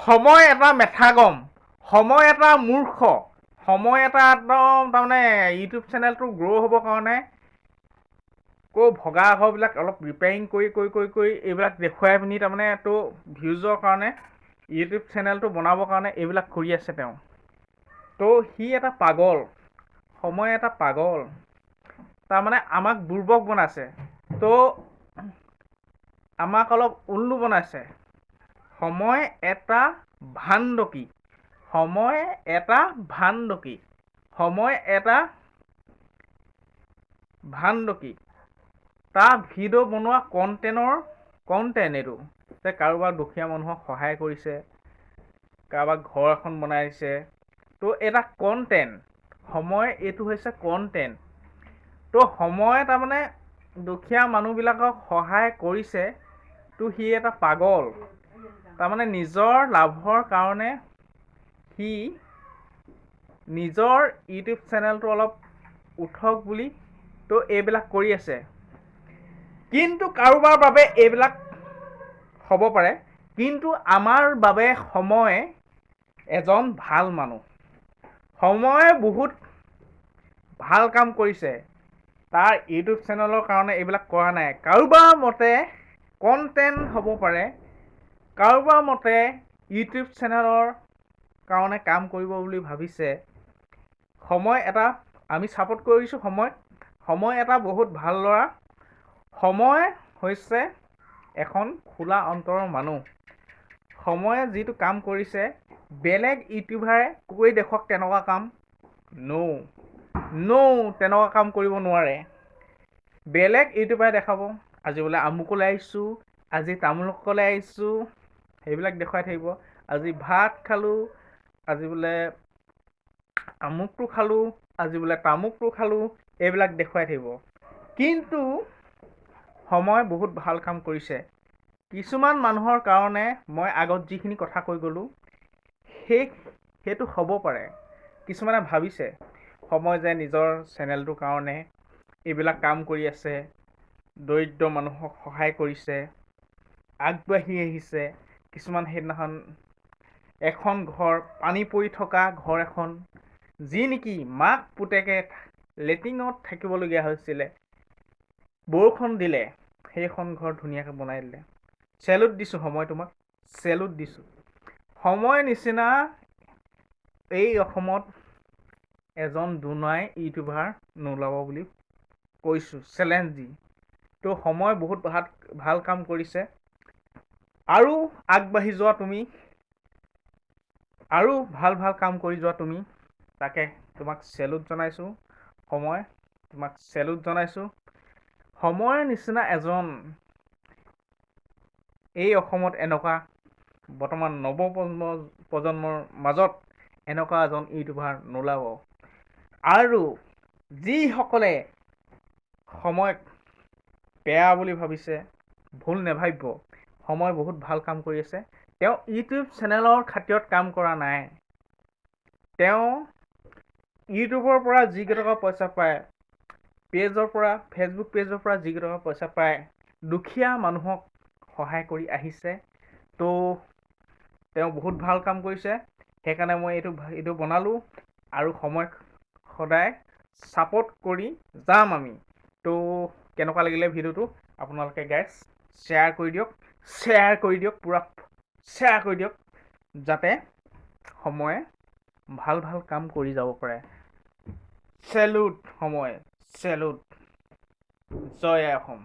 সময় এটা মেথাগম, সময় এটা মূৰ্খ, সময় এটা একদম তাৰমানে ইউটিউব চেনেলটো গ্ৰ' হ'বৰ কাৰণে ক' ভগা ঘৰবিলাক অলপ ৰিপেয়াৰিং কৰি কৰি কৰি কৰি এইবিলাক দেখুৱাই পিনি তাৰমানে তো ভিউজৰ কাৰণে, ইউটিউব চেনেলটো বনাবৰ কাৰণে এইবিলাক কৰি আছে তেওঁ। তো সি এটা পাগল, সময় এটা পাগল। তাৰমানে আমাক বুৰ্বক বনাইছে, তো আমাক অলপ উল্লু বনাইছে। সময় এটা ভাণ্ডকী, সময় এটা ভাণ্ডকী, সময় এটা ভাণ্ডকী। তাৰ ভিডিঅ' বনোৱা কণ্টেণ্টৰ কণ্টেণ্ট এইটো যে কাৰোবাৰ দুখীয়া মানুহক সহায় কৰিছে, কাৰোবাক ঘৰ এখন বনাই দিছে, তো এটা কণ্টেণ্ট। সময় এইটো হৈছে কণ্টেণ্ট। তো সময় তাৰমানে দুখীয়া মানুহবিলাকক সহায় কৰিছে, তো সি এটা পাগল। তাৰমানে নিজৰ লাভৰ কাৰণে সি নিজৰ ইউটিউব চেনেলটো অলপ উঠক বুলি তো এইবিলাক কৰি আছে। কিন্তু কাৰোবাৰ বাবে এইবিলাক হ'ব পাৰে, কিন্তু আমাৰ বাবে সময় এজন ভাল মানুহ। সময়ে বহুত ভাল কাম কৰিছে। তাৰ ইউটিউব চেনেলৰ কাৰণে এইবিলাক কৰা নাই। কাৰোবাৰ মতে কণ্টেণ্ট হ'ব পাৰে, কাৰোবাৰ মতে ইউটিউব চেনেলৰ কাৰণে কাম কৰিব বুলি ভাবিছে। সময় এটা আমি ছাপোৰ্ট কৰিছোঁ সময়ক। সময় এটা বহুত ভাল ল'ৰা। সময় হৈছে এখন খোলা অন্তৰৰ মানুহ। সময়ে যিটো কাম কৰিছে, বেলেগ ইউটিউবাৰে কৰি দেখুৱাওক তেনেকুৱা কাম। ন' ন', তেনেকুৱা কাম কৰিব নোৱাৰে। বেলেগ ইউটিউবাৰে দেখাব, আজি বোলে আমুকলৈ আহিছোঁ, আজি তামুকলৈ আহিছোঁ, সেইবিলাক দেখুৱাই থাকিব। আজি ভাত খালোঁ, আজি বোলে আমুকটো খালোঁ, আজি বোলে তামুকটো খালোঁ, এইবিলাক দেখুৱাই থাকিব। কিন্তু সময় বহুত ভাল কাম কৰিছে। কিছুমান মানুহৰ কাৰণে মই আগত যিখিনি কথা কৈ গ'লোঁ, সেইটো হ'ব পাৰে। কিছুমানে ভাবিছে সময় যে নিজৰ চেনেলটোৰ কাৰণে এইবিলাক কাম কৰি আছে, দৰিদ্ৰ মানুহক সহায় কৰিছে, আগবাঢ়ি আহিছে। কিছুমান সেইদিনাখন এখন ঘৰ, পানী পৰি থকা ঘৰ এখন, যি নেকি মাক পুতেকে লেট্ৰিনত থাকিবলগীয়া হৈছিলে, বৰষুণ দিলে, সেইখন ঘৰ ধুনীয়াকৈ বনাই দিলে। চেলুট দিছোঁ সময়, তোমাক চেলুট দিছোঁ। সময় নিচিনা এই অসমত এজন দুনাই ইউটিউবাৰ নোলাব বুলি কৈছোঁ চেলেঞ্জ দি। তো সময় বহুত ভাল ভাল কাম কৰিছে আৰু আগবাঢ়ি যোৱা তুমি আৰু ভাল ভাল কাম কৰি যোৱা তুমি। তাকে তোমাক চেলুট জনাইছোঁ সময়, তোমাক চেলুট জনাইছোঁ। সময়ৰ নিচিনা এজন এই অসমত এনেকুৱা বৰ্তমান নৱ প্ৰজন্মৰ মাজত এনেকুৱা এজন ইউটিউবাৰ নোলাব। আৰু যিসকলে সময়ক বেয়া বুলি ভাবিছে, ভুল নাভাবিব। সময় বহুত ভাল কাম কৰি আছে। তেওঁ ইউটিউব চেনেলৰ খাতিৰত কাম কৰা নাই। তেওঁ ইউটিউবৰ পৰা যিকেইটকা পইচা পায়, পেজৰ পৰা, ফেচবুক পেজৰ পৰা যিকেইটকা পইচা পায়, দুখীয়া মানুহক সহায় কৰি আহিছে। তো তেওঁ বহুত ভাল কাম কৰিছে। সেইকাৰণে মই এইটো বনালোঁ আৰু সময়ক সদায় ছাপোৰ্ট কৰি যাম আমি। তো কেনেকুৱা লাগিলে ভিডিঅ'টো আপোনালোকে গাইজ শ্বেয়াৰ কৰি দিয়ক, শ্বেয়াৰ কৰি দিয়ক, পূৰা শ্বেয়াৰ কৰি দিয়ক, যাতে সময়ে ভাল ভাল কাম কৰি যাব পাৰে। চেলুট সময়, চেলুট। জয় আই অসম।